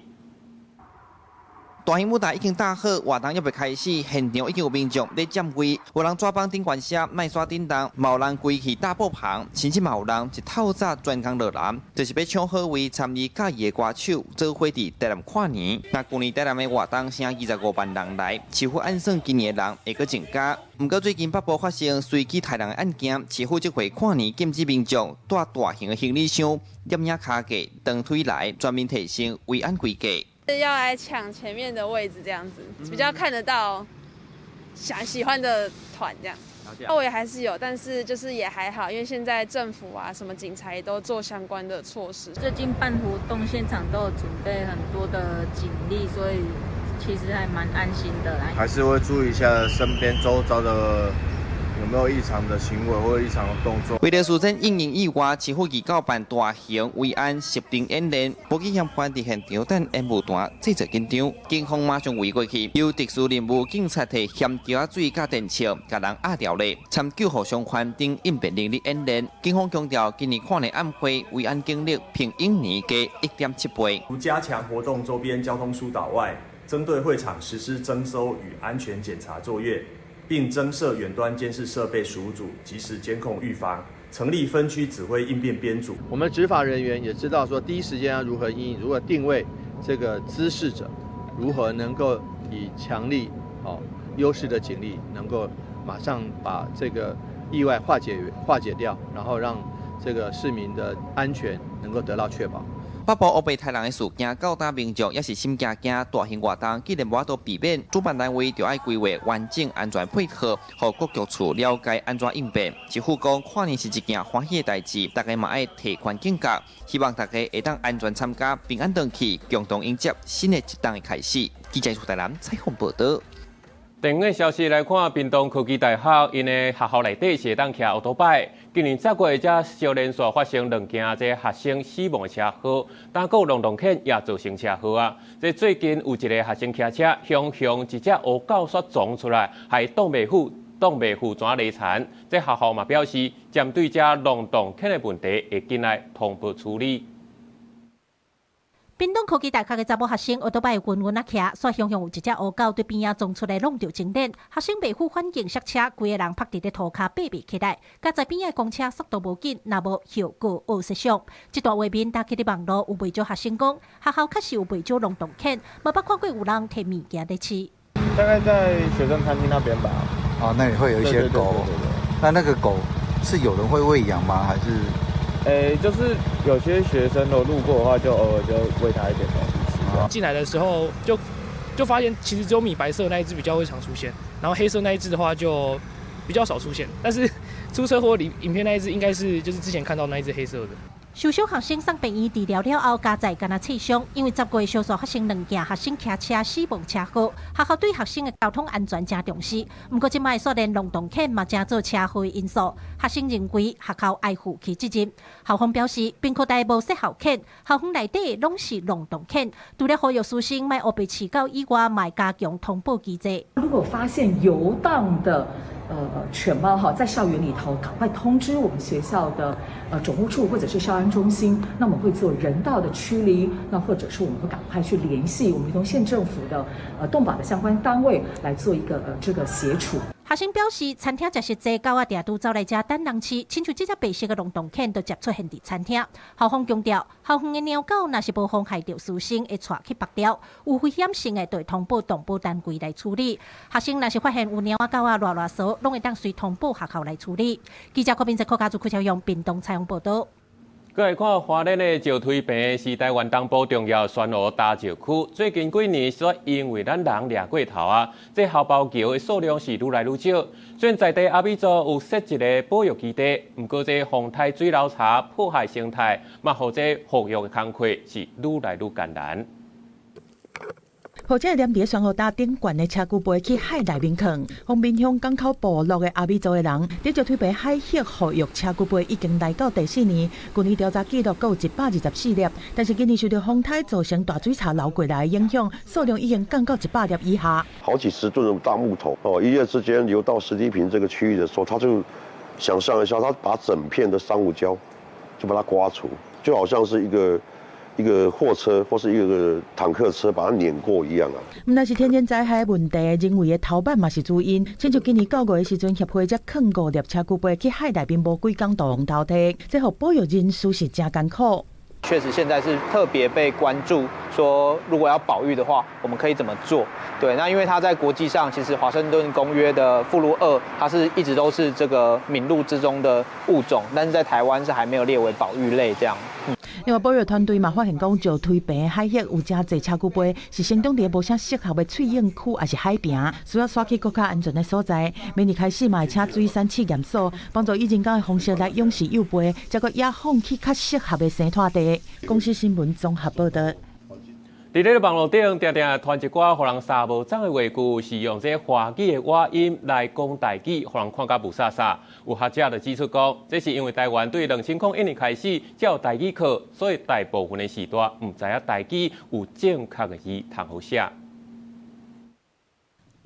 大型舞台已經搭好，活動猶未開始，現場已經有民眾咧佔位，有人紙板頂懸寫，麥煞叮當，嘛有人規氣搭布棚，甚至嘛有人一透早專工落南，就是欲搶好位參與佮意的歌手，做伙佇台南跨年。若舊年台南的活動省25萬人來，市府按算今年的人會閣增加。毋過最近北部發生隨機刣人的案件，市府這回跨年禁止民眾帶大型的行李箱、攝影跤架、長腿來，全面提升維安規格。要來搶前面的位置，這樣子比較看得到想喜歡的團這樣。我也還是有，但是就是也還好，因為現在政府啊，什麼警察也都做相關的措施。最近辦活動現場都有準備很多的警力，所以其實還蠻安心的啦。還是會注意一下身邊周遭的有沒有異常的行為或異常的動作。為了事先應應意外，市府預告辦大型維安實兵演練，無去嫌犯佇現場等演武團製作緊張，警方馬上圍過去，由特殊任務警察提險橋仔水佮電槍，共人壓牢咧，參救護傷患等應變能力演練。警方強調，今年跨年暗會維安警力比往年加1.7倍。除加強活動周邊交通疏導外，針對會場實施偵搜與安全檢查作業。並增設遠端監視設備15組，即時監控預防，成立分區指揮應變編組。我們執法人員也知道說，第一時間要如何因應，如何定位這個滋事者，如何能夠以強力、優勢的警力，能夠馬上把這個意外化解掉，然後讓這個市民的安全能夠得到確保。北部烏白刣人的事件，到今民眾也是心驚驚。大型活動既然無法度避免，主辦單位就愛規劃完整安全配套，予各局處了解按怎應變。政府講跨年是一件歡喜的代誌，大家嘛愛提懸警覺，希望大家會當安全參加，平安轉去，共同迎接新的一冬的開始。記者出台南採訪報道。電影消息來看，屏東科技大學𪜶的學校內底是會當騎歐多擺。今年十月才小連續發生兩件這學生死亡的車禍，但閣有浪蕩犬也造成車禍啊！這最近有一个學生騎車，雄雄一隻烏狗煞撞出來，害擋袂赴擋袂赴怎離殘。這學校嘛表示，針對這浪蕩犬的問題，會緊來通報處理。屏東科技大學的查某學生，歐多擺穩穩仔騎，煞雄雄有一隻烏狗對邊仔撞出來，弄著靜電。學生袂赴反應剎車，規个人趴佇咧塗跤爬袂起來。佳哉邊仔公車速度無緊，若無後果惡設想。這段畫面打起佇網路，有袂少學生講，學校確實有袂少浪蕩犬，嘛捌看過有人提物件咧飼。大概在學生餐廳那邊吧。哦，那裡會有一些狗。那那個狗是有人會餵養嗎？還是？欸，就是有些學生如果路過的話，就偶爾就餵他一點東西吃。進來的時候就發現，其實只有米白色那一隻比較會常出現，然後黑色那一隻的話就比較少出現。但是出車禍裡影片那一隻應該是就是之前看到那一隻黑色的。受傷學生送病院治療了後，佳哉敢若切傷，因為十月小數發生兩件學生騎車死亡車禍，學校對學生的交通安全誠重視。毋過這擺煞連浪蕩犬嘛成做車禍的因素，學生認為學校愛負起責任。校方表示，屏科大無設校犬，校園內底攏是浪蕩犬。除了呼籲師生莫烏白飼狗以外，嘛加強通報機制。如果發現遊蕩的犬貓哈，在校園裡頭，趕快通知我們學校的總務處或者是校安中心，那我們會做人道的驅離，那或者是我們會趕快去聯繫我們屏東縣政府的動保的相關單位來做一個這個協處。學生表示，餐廳食食濟狗仔定拄走來遮等人飼，親像這隻白色的浪蕩犬都接出現佇餐廳。校方強調，校園的貓狗若是無妨害著師生，會帶去縛掉，有危險性的，就會通報動保單位來處理。學生若是發現有貓仔狗仔亂亂踅，攏會當隨通報學校來處理。記者郭明哲、柯家祖、柯超勇，屏東採訪報導。閣來看花蓮的石推坪是台灣東部重要珊瑚礁石區，最近幾年煞因為咱人掠過頭啊，這喉鮑魚的數量是愈來愈少。雖然在地阿美族有設一个保育基地，毋過這風颱水流柴破壞生態，嘛予這復育的工課是愈來愈艱難。抱這黏佇珊瑚礁頂懸的車龜背去海內面囥，豐濱鄉港口部落的阿美族的人，佇石推坪海域復育車龜背已經來到第四年。舊年調查記錄閣有124粒，但是今年受著風颱造成大水柴流過來的影響，數量已經降到100粒以下。好幾十噸的大木頭哦，一夜之間流到石堤坪這個區域的時候，他就想象一下，他把整片的珊瑚礁就把它刮除，就好像是一個貨車或是一個坦克車把它碾過一樣啊！毋但是天然災害問題，人為的偷刣嘛是主因。親像今年9月的時陣，協會才囥五粒車龜背去海內面無幾工就予偷提，這予保育人士是誠艱苦。確實，現在是特別被關注，說如果要保育的話，我們可以怎麼做？對，那因為它在國際上，其實華盛頓公約的附錄2，它是一直都是這個名錄之中的物種，但是在台灣是還沒有列為保育類這樣。另外，保育團隊嘛發現講，石推坪海域有誠濟車龜背，是生長佇無啥適合的翠湧區，抑是海坪，需要徙去閣較安全的所在。明年開始嘛會請水產試驗所幫助以人工的方式來養殖幼貝，再閣野放去較適合的生態地。公視新聞綜合報導。佇咧網路頂，定定傳一寡予人捎無髒的話句，是用這華語的倚音來講台語，予人看甲霧煞煞。有學者就指出講，這是因為台灣對2001年開始才有台語課，所以大部分的時代毋知影台語有正確的字通好寫。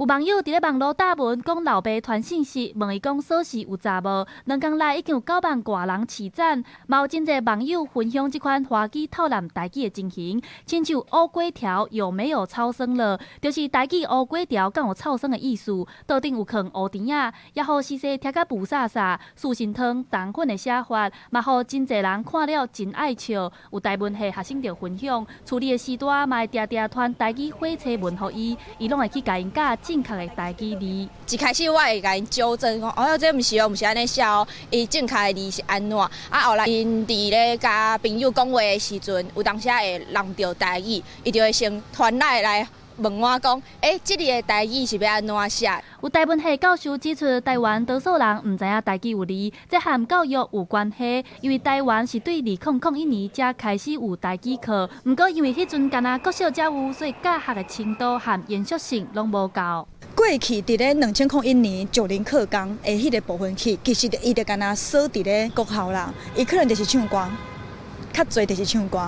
有網友佇咧網路貼文講老爸傳信息，問伊講鎖匙有查無？2工內已經有9萬外人揤讚，嘛有真濟網友分享這款華語透濫台語的情形，親像烏粿條有沒有超生了？就是台語烏粿條敢有臭酸的意思？桌頂有囥烏甜仔，也予時勢聽甲霧煞煞。素心湯腸粉的寫法，嘛予真濟人看了真愛笑。有台文系學生就分享，厝裡的序大嘛會定定傳台語火車文予伊，伊攏會去共𪜶教。正確的台語字。一開始我會共𪜶糾正講，哦，這毋是哦，毋是按呢寫哦，伊正確的字是按怎？啊，後來𪜶佇咧佮朋友講話的時陣，有當時會弄著台語，伊就會先傳來問我講，欸，這个的台語是欲按怎寫？有台文系教授指出，台灣多數人毋知影台語有字，這和教育有關係，因為台灣是對2001年才開始有台語課，毋過因為彼陣干焦國小才有，所以教學的程度和延續性攏無夠。過去佇咧2001年九零課綱的彼个部分去，其實伊就干焦鎖佇咧國校啦，伊可能就是唱歌，較濟就是唱歌。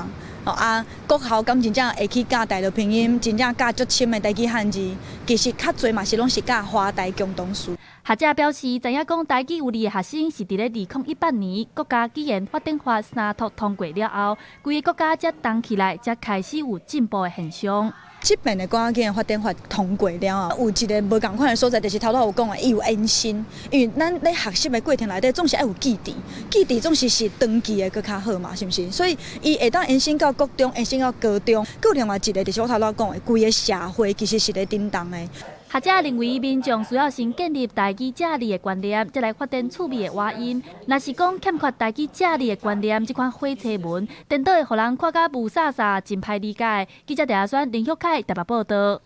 哦啊，國校敢真正會去教大陸拼音，真正教足深的台語漢字，其實較濟嘛是攏是教華台共同書。學者表示，知影講台語有字的學生是佇咧2018年國家語言發展法三讀通過了後，規个國家才動起來，才開始有進步的現象。這遍的國家語言發展法通過了後，有一个無仝款的所在，就是頭拄有講的，伊有延伸。因為咱咧學習的過程內底，總是愛有記憶，記憶總是是長期的閣較好嘛，是毋是？所以伊會當延伸到國中，延伸到高中。閣有另外一个，就是我頭拄講的，規个社會其實是咧振動的。學者認為，民眾需要先建立台語正字的觀念，才來發展趣味的倚音。若是講欠缺台語正字的觀念，這款火車文，顛倒會予人看甲霧煞煞，真歹理解。記者鄭阿選、林玉凱台北報導。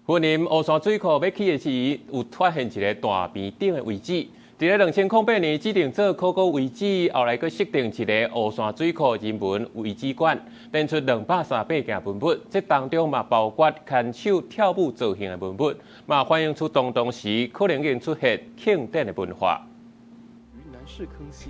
雲林烏山水庫欲起的時，有發現一个大坪頂的遺址。佇咧2008年指定做考古遺址，後來閣設定一个烏山水庫人文遺址館，展出238件文物，這當中嘛包括牽手跳舞造型的文物，嘛反映出當時可能已經出現慶典的文化。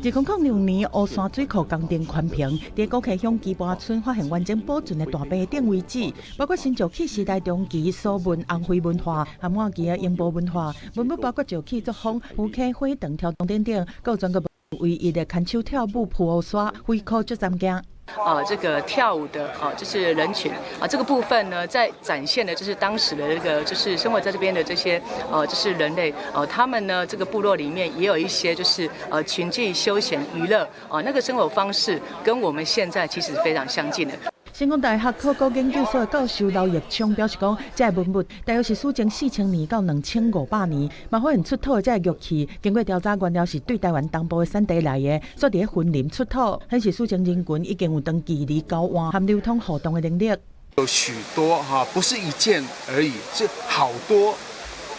2006年，烏山水庫工程環評，佇高溪鄉基坡村發現完整保存的大坪頂遺址，包括新石器時代中期蘇文紅灰文化和晚期的榮埔文化，文物包括石器作風、浮刻、火長跳動等等，閣有全國唯一的牽手跳舞鋪烏沙，灰箍足三件。啊，這個跳舞的啊，就是人群啊，這個部分呢，在展現的就是當時的這個，就是生活在這邊的這些，就是人類，他們呢，這個部落裡面也有一些就是群聚休閒娛樂啊，那個生活方式跟我們現在其實非常相近的。成功大學考古研究所的教授劉奕聰表示講，這个文物大約是史前4000年到2500年，嘛發現出土的這个玉器，經過調查，原料是對台灣東部的產地來的，煞佇咧雲林出土，顯示史前人群已經有長距離交換和流通互動的能力。有許多哈，不是一件而已，是好多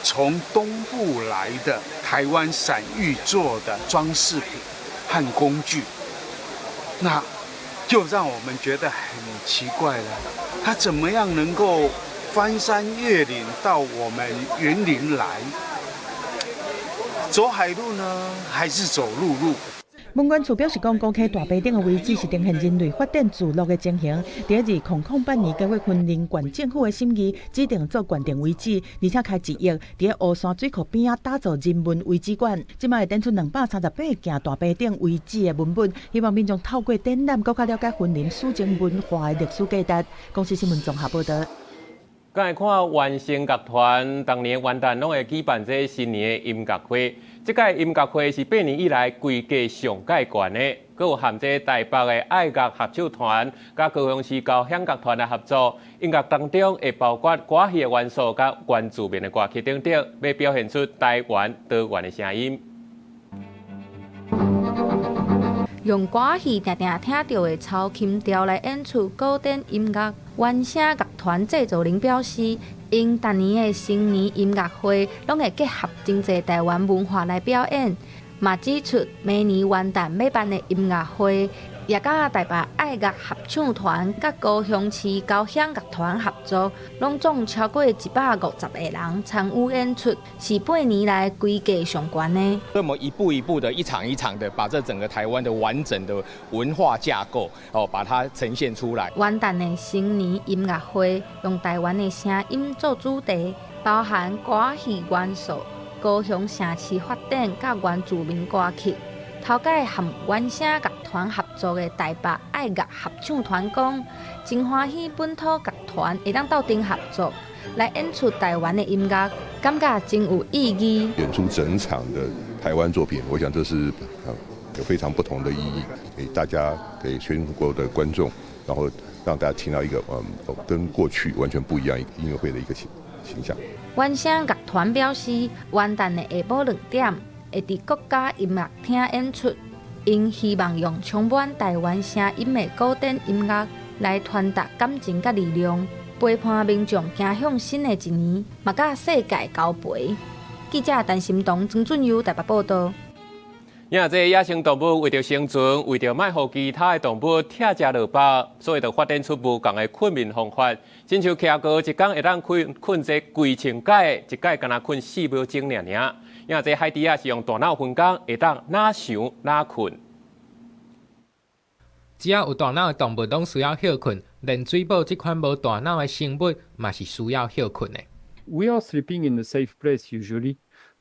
從東部來的台灣閃玉做的裝飾品和工具，那就讓我們覺得很奇怪了，他怎麼樣能夠翻山越嶺到我們雲林來？走海路呢，還是走陸路？文管處表示講，古溪大坪頂的遺址是呈現人類發展聚落的情形。佇2008年經過雲林縣政府的審議，指定做縣定遺址，而且開1億，佇咧烏山水庫邊仔打造人文遺址館。這擺會展出238件大坪頂遺址的文物，希望民眾透過展覽，閣較了解雲林史前文化的歷史價值。公視新聞綜合報導。剛來看原聲樂團，逐年元旦攏會舉辦這新年的音樂會。這屆音樂會是8年以來規格上蓋懸的，閣有和這台北的愛樂合唱團、佮高雄市交響樂團來合作。音樂當中會包括歌戲的元素、佮原住民的歌曲等等，欲表現出台灣多元的聲音。用歌戲定定聽著的抽琴調來演出古典音樂。原聲樂團製作人表示，𪜶逐年的新年音樂會攏會結合真濟台灣文化來表演，嘛指出明年元旦欲辦的音樂會，也佮台北愛樂合唱團佮高雄市交響樂團合作，攏總超過150個人參與演出，是8年來規格上懸的。所以我們一步一步的，一場一場的，把這整個台灣的完整的文化架構，哦，把它呈現出來。元旦的新年音樂會用台灣的聲音做主題，包含歌戲元素、高雄城市發展佮原住民歌曲。頭擺和原聲樂團合作的台北愛樂合唱團講，真歡喜本土樂團會當鬥陣合作來演出台灣的音樂，感覺真有意義。演出整場的台灣作品，我想這是有非常不同的意義，給大家給全國的觀眾，然後讓大家聽到一個跟過去完全不一樣音樂會的一個形象。原聲樂團表示，元旦的下晡2點會佇國家音樂廳演出，𪜶希望用充滿台灣聲音的古典音樂來傳達感情佮力量，陪伴民眾行向新的一年，嘛佮世界交陪。記者陳心彤、曾俊佑台北報道。呀，這野生動物為著生存，為著莫予其他的動物拆食落腹，所以就發展出無仝的睏眠方法。親像企鵝一工會當睏睏這幾千擺，一擺干焦睏4秒鐘爾爾。呀，這海豬仔是用大腦分工，會當哪想哪睏。只要有大腦的動物，攏需要歇睏，連水母這款無大腦的生物，嘛是需要歇睏的。 We are sleeping in a safe place usually.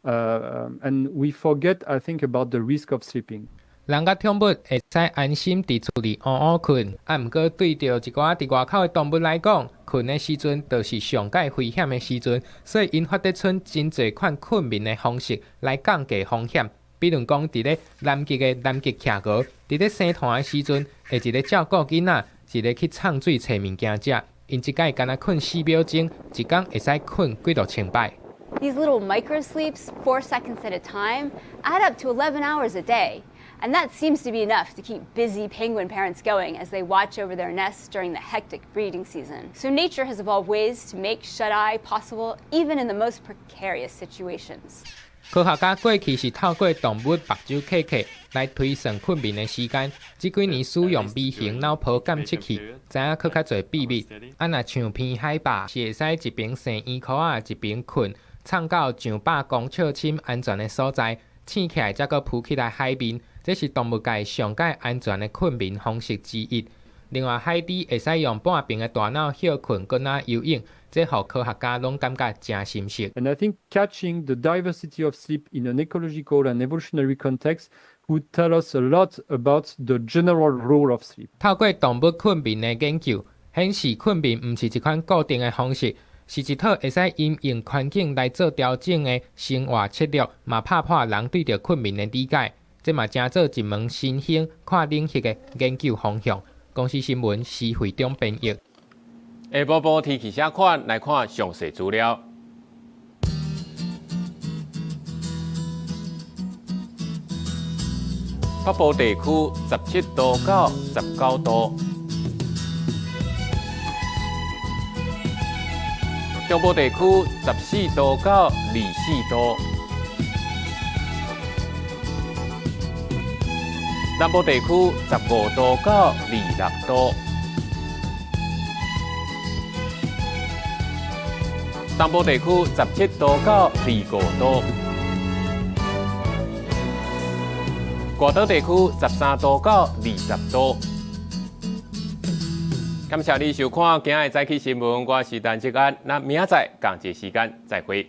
And we forget, I think, about the risk of sleeping. 人佮寵物會使安心佇厝裡安穩睏，啊，毋過對著一寡佇外口的動物來講，睏的時陣就是上蓋危險的時陣，所以𪜶發展出真濟款睏眠的方式來降低風險。比如講，佇咧南極的南極企鵝，佇咧生湠的時陣，會一个照顧囡仔，一个去藏水揣物件食。𪜶一擺干焦睏4秒鐘，一工會使睏幾落千擺。 These little microsleeps, 4 seconds at a time, add up to 11 hours a day. And that seems to be enough to keep busy penguin parents going as they watch over their nests during the hectic breeding season. So nature has evolved ways to make shut-eye possible even in the most precarious situations. 科學家過去是透過動物目睭瞌瞌來推算睏眠的時間，這幾年使用微型腦波監測器，知影閣較濟秘密。啊，若像偏海霸是會使一邊生嬰殼仔，一邊睏，藏到上百公尺深安全的所在，醒起來才閣浮起來海面。這是動物界上蓋安全的睏眠方式之一。另外，海豬會使用半邊的大腦歇睏，閣若游泳，這予科學家攏感覺誠心適。 And I think catching the diversity of sleep in an ecological and evolutionary context would tell us a lot about the general role of sleep. 透過動物睏眠的研究，顯示睏眠毋是一款固定的方式，是一套會使因應環境來做調整的生活策略，嘛拍破人對著睏眠的理解。這嘛成做一門新興跨領域的研究方向。公視新聞施惠中編譯。下晡晡天氣啥款？來看詳細資料。北部地區17度到19度，中部地區14度到24度，南部地區15度到26度，東部地區17度到25度，外島地區13度到20度。感謝你收看今仔日早起新聞，我是陳志安，咱明仔載仝一時間再會。